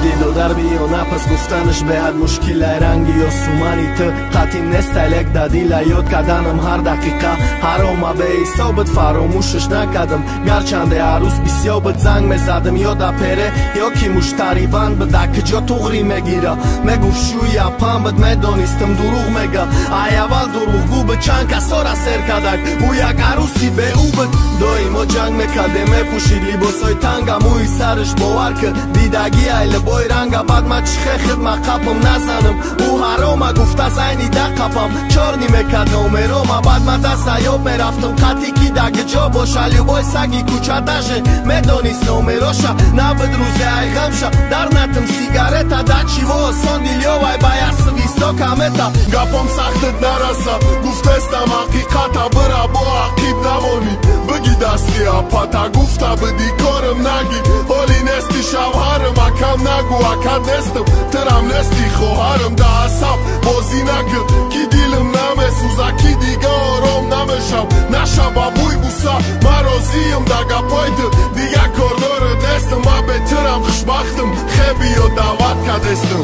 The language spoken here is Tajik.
Дилодар биё напас гуфтанаш беҳад мушкилай ранги ё сумани ту қатим нестай лек да дила ёд каданам ҳар дақиқа ҳарома беҳисобат фаромӯшаш накардам гарчанде ҳаррӯз бисёр бад занг мезадам ё да пере ё ки муштарибанд бад да куҷо туғрӣ мегира мегуфт шӯи апам бад медонистам дурӯғ мега ай аввал дурӯғгӯ бад чанд касора сер кардак ӯ як арӯси беӯ бад доимо ҷанг мекардем мепӯшид либосҳои танга мӯи сараш бовар ки дидаги ай либои ранга бад ма чихе хидма қапам назанам ӯ ҳарома гуфта зайни да қапам чорни мекард номерома бад ма да саёб мерафтам қатӣ ки да куҷо боша любой саги кӯча даже медонист номероша набуд рӯзе ай ғамша дар натм сигарета да чиво осон дилёвай ба як свисток амета гапом сахтат нараса гуфтестам ҳақиқата бира бо ақиб намонӣ биги дасти апата гуфта биди корам наги ҳоли нести шавҳарам акам нагу акат нестам тирам нести хоҳарам да асаб бозӣ накӣ ки дилам намесӯза ки дига ором намешав нашава бӯй буса ман розиям да гапои ту дига кордорат нестам ман бетирам хушбахтам хебиё даъват кардестам.